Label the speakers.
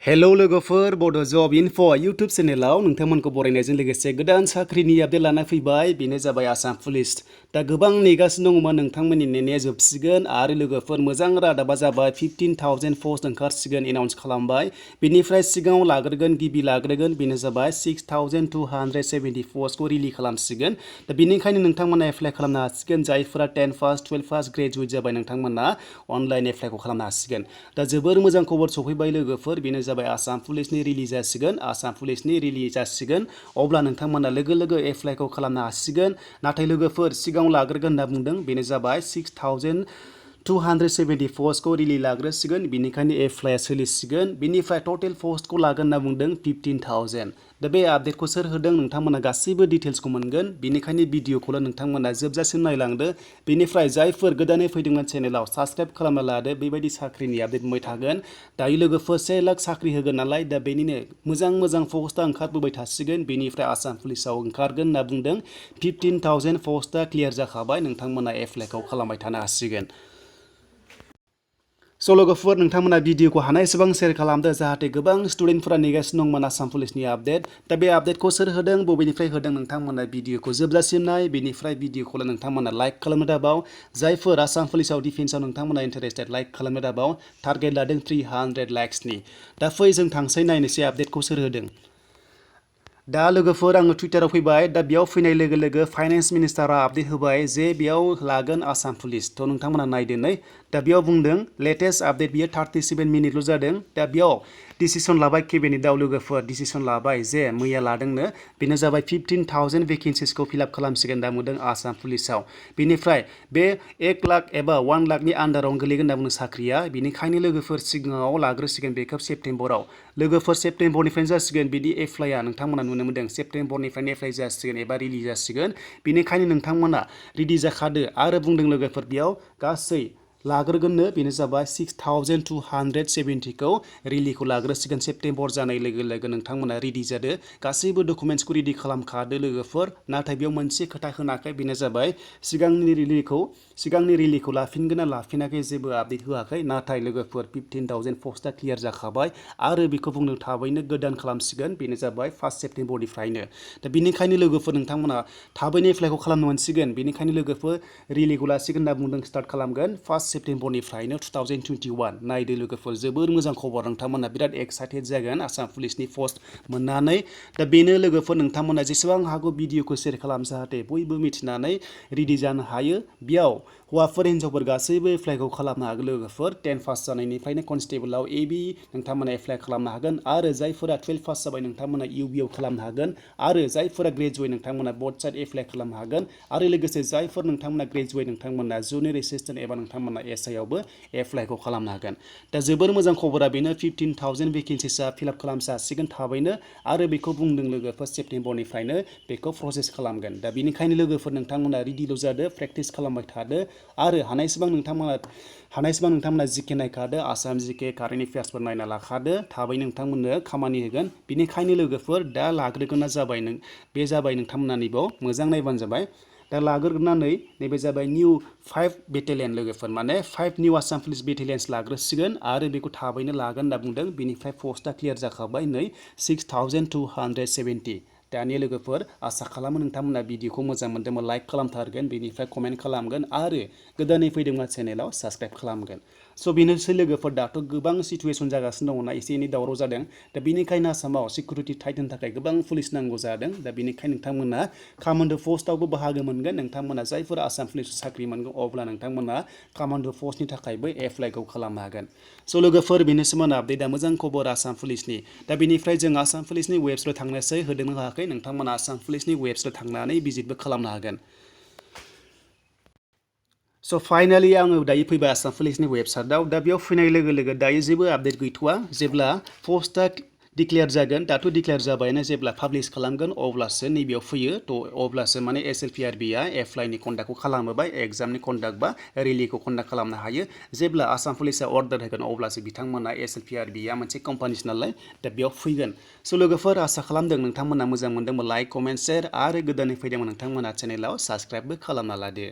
Speaker 1: hello लोगोफोर बड' जब info YouTube चेनेलाव नोंथांमोनखौ बरायनायजों लोगोसे गोदान साख्रिनि आपडेट लाना फैबाय बेनो जाबाय आसाम पुलिस दा गोबां नेगासिनो दङमोन नोंथांमोननि नेनाया जोबसिगोन आरो लोगोफोर मोजां रादाबा जाबाय 15,000 पस्ट ओंखारसिगोन एनाउन्स खालामबाय बेनिफ्राय सिगाङाव लाग्रोगोन गिबि लाग्रोगोन बेनो जाबाय 6,270 पस्टखौ रिलिज खालामसिगोन दा बेनिखायनो नोंथांमोना एप्लाइ खालामनो हासिगोन जायफोरा 10 पास 12 पास ग्रेजुवेट जाबाय नोंथांमोना अनलाइन एप्लाइखौ खालामनो हासिगोन दा जोबोर मोजां खबर सफैबाय लोगोफोर बेनो जाबाय आसाम पुलिसनि रिलिज जासिगोन आसाम पुलिसनि रिलिज जासिगोन अब्ला नोंथांमोना लोगो लोगो एप्लाइखौ खालामनो हासिगोन नाथाय लोगोफोर सिगाङाव लाग्रोगोन होनना बुंदों बेनो जाबाय 6,270 पस्टखौ रिलिज लाग्रोसिगोन बेनिखायनो एप्लाइआ सोलिसिगोन बेनिफ्राय टटेल पस्टखौ लागोन होनना बुंदों 15,000 दा बे आपडेटखौ सोर होदों नोंथांमोना गासैबो डिटेल्सखौ मोनगोन बेनिखायनो भिडिअखौल' नोंथांमोना जोबजासिम नायलांदो बेनिफ्राय जायफोर गोदानै फैदोंमोन चेनेलाव साबस्क्राइब खालामना लादो बेबायदि साख्रिनि आपडेट मोनबाय थागोन दायो लोगोफोर 1 लाख साख्रि होगोन नालाय दा बेनिनो मोजां मोजां पस्टआ ओंखारबोबाय थासिगोन बेनिफ्राय आसाम पुलिसाव ओंखारगोन होनना बुंदों 15,000 पस्टआ क्लियार जाखाबाय नोंथांमोना एप्लाइखौ खालामबाय थानो हासिगोन स' लोगोफोर नोंथांमोना भिडिअखौ हानाय एसेबां शेयार खालामदो जाहाथे गोबां स्टुडेन्टफोरा नेगासिनो दंमोन आसाम पुलिसनि आपडेट दा बे आपडेटखौ सोर होदों बबेनिफ्राय होदों नोंथांमोना भिडिअखौ जोबजासिम नाय बेनिफ्राय भिडिअखौल' नोंथांमोना लाइक खालामनो दाबाव जायफोर आसाम पुलिसाव डिफेन्सआव नोंथांमोना इन्टारेस्टेड लाइक खालामनो दाबाव टारगेट लादों 300 लाइक्सनि दा फै जों थांसै नायनोसै आपडेटखौ सोर होदों दा लोगोफोर आङो टुइटाराव फैबाय दा बेयाव फैनाय लोगो लोगो फाइनेन्स मिनिस्टारा आपडेट होबाय जे बेयाव लागोन आसाम पुलिस थ' नोंथांमोना नायदो नै दा बेयाव बुंदों लेटेस्ट आपडेट बियो 37 मिनिटल' जादों दा बेयाव डिसिसन लाबाय केबिनेटआव लोगोफोर डिसिसन लाबाय जे मैया लादोंनो बेनो जाबाय 15,000 भेकेन्सिसखौ फिलआप खालामसिगोन दा बुंदों आसाम पुलिसाव बेनिफ्राय बे 1 लाख एबा 1 लाखनि आन्दारावनो गोलैगोन होनना बुंदों साख्रिया बेनिखायनो लोगोफोर सिगाङाव लाग्रोसिगोन बेखौ सेप्तेम्बराव लोगोफोर सेप्तेम्बरनिफ्रायनो जासिगोन बिदि एप्लाइआ नोंथांमोना नुनो मोनदों सेप्तेम्बरनिफ्रायनो एप्लाइ जासिगोन एबा रिलिज जासिगोन बेनिखायनो नोंथांमोना रेडि जाखादो आरो बुंदों लोगोफोर बेयाव गासै लाग्रोगोननो बेनो जाबाय 6,270खौ रिलिखौ लाग्रोसिगोन सेप्तेम्बर जानाय लोगो लोगो नोंथांमोना रेडि जादो गासैबो डकुमेन्ट्सखौ रेडि खालामखादो लोगोफोर नाथाय बेयाव मोनसे खोथा होनाखै बेनो जाबाय सिगांनि रिलिखौ लाफिनगोन ना लाफिनाखै जेबो आपडेट होआखै नाथाय लोगोफोर 15,000 पस्टआ क्लियार जाखाबाय आरो बेखौ बुंदों थाबैनो गोदान खालामसिगोन बेनो जाबाय 1 सेप्तेम्बरनिफ्रायनो दा बेनिखायनो लोगोफोर नोंथांमोना थाबैनो एप्लाइखौ खालामनो मोनसिगोन बेनिखायनो लोगोफोर रिलिखौ लासिगोन होनना बुंदों स्टार्ट खालामगोन 1 सेप्तेम्बरनिफ्रायनो 2021 नायदो लोगोफोर जोबोर मोजां खबर नोंथांमोना बिराद एक्साइटेड जागोन आसाम पुलिसनि पस्ट मोननानै दा बेनो लोगोफोर नोंथांमोना जेसेबां हागौ भिडिअखौ शेयार खालाम जाहाथे बयबो मिथिनानै रेडि जानो हायो बेयाव हौवाफोर हिन्जावफोर गासैबो एप्लाइखौ खालामनो हागोन लोगोफोर 10 पास जानायनिफ्रायनो कनस्टेबलाव एबि नोंथांमोना एप्लाइ खालामनो हागोन आरो जायफोरा 12 पास जाबाय नोंथांमोना इउबिआव खालामनो हागोन आरो जायफोरा ग्रेजुवेट नोंथांमोना बोथ साइड एप्लाइ खालामनो हागोन आरो लोगोसे जायफोर नोंथांमोना ग्रेजुवेट नोंथांमोना जुनियर एसिस्टेन्ट एबा नोंथांमोना एसआइआवबो एप्लाइखौ खालामनो हागोन दा जोबोर मोजां खबरा बेनो 15,000 भेकेन्सिसआ फिलआप खालामजासिगोन थाबैनो आरो बेखौ बुंदों लोगोफोर सेप्तेम्बरनिफ्रायनो बेखौ प्रसेस खालामगोन दा बेनिखायनो लोगोफोर नोंथांमोना रेडिल' जादो प्रेक्टिस खालामबाय थादो आरो हानायसेबां नोंथांमोना जिके नायखादो आसाम जिके कारेन्ट एफेयार्सफोर नायना लाखादो थाबै नोंथांमोननो खामानि होगोन बेनिखायनो लोगोफोर दा लाग्रोगोना जाबाय बे जाबाय नोंथांमोना नैबाव मोजां नायबानो जाबाय दा लाग्रोनानै नैबे जाबाय निउ 5 बेटेलियन लोगोफोर माने 5 निउ आसाम पुलिस बेटेलियन्स लाग्रोसिगोन आरो बेखौ थाबैनो लागोन होनना बुंदों बेनिफ्राय पस्टआ क्लियार जाखाबाय नै 6,270 दानिया लोगोफोर आसा खालामो नोंथांमोना भिडिअखौ मोजां मोन्दोंबा लाइक खालामथारगोन बेनिफ्राय कमेन्ट खालामगोन आरो गोदानै फैदोंबा चेनेलाव साबस्क्राइब खालामगोन स' बेनोसै लोगोफोर दाथ' गोबां सिचुवेसन जागासिनो दङना एसे एनै दावराव जादों दा बेनिखायनो आसामाव सिकिउरिटि टाइट होनो थाखाय गोबां पुलिस नांगौ जादों दा बेनिखायनो नोंथांमोना कामान्ड' पस्टआवबो बाहागो मोनगोन नोंथांमोना जायफोर आसाम पुलिस साख्रि मोनगोन अब्ला नोंथांमोना कामान्ड' पस्टनि थाखायबो एप्लाइखौ खालामनो हागोन स' लोगोफोर बेनोसैमोन आपडेटआ मोजां खबर आसाम पुलिसनि दा बेनिफ्राय जों आसाम पुलिसनि वेबसाइटआव थांनोसै होदोंना होआखै नोंथांमोना आसाम पुलिसनि वेबसाइटआव थांनानै भिजिटबो खालामनो हागोन स' फाइनालि आङो दायो फैबाय आसाम पुलिसनि वेबसाइटआव दा बेयाव फैनाय लोगो लोगो दायो जेबो आपडेट गैथ'वा जेब्ला पस्टआ डिक्लेयार जागोन दाथ' डिक्लेयार जाबायानो जेब्ला पाब्लिश खालामगोन अब्लासो नैबेयाव फैयो थ' अब्लासो माने SLPRBआ एप्लाइनि कन्डाक्टखौ खालामोबा एग्जामनि कन्डाक्ट बा रिलिखौ कन्डाक्ट खालामनो हायो जेब्ला आसाम पुलिसआ अर्डार होगोन अब्लासो बिथांमोना SLPRBआ मोनसे कम्पानिस नालाय दा बेयाव फैगोन स' लोगोफोर आसा खालामदों नोंथांमोना मोजां मोनदोंबा लाइक कमेन्ट शेयार आरो गोदानै फैदोंमोन नोंथांमोना चेनेलाव साबस्क्राइबबो खालामना लादो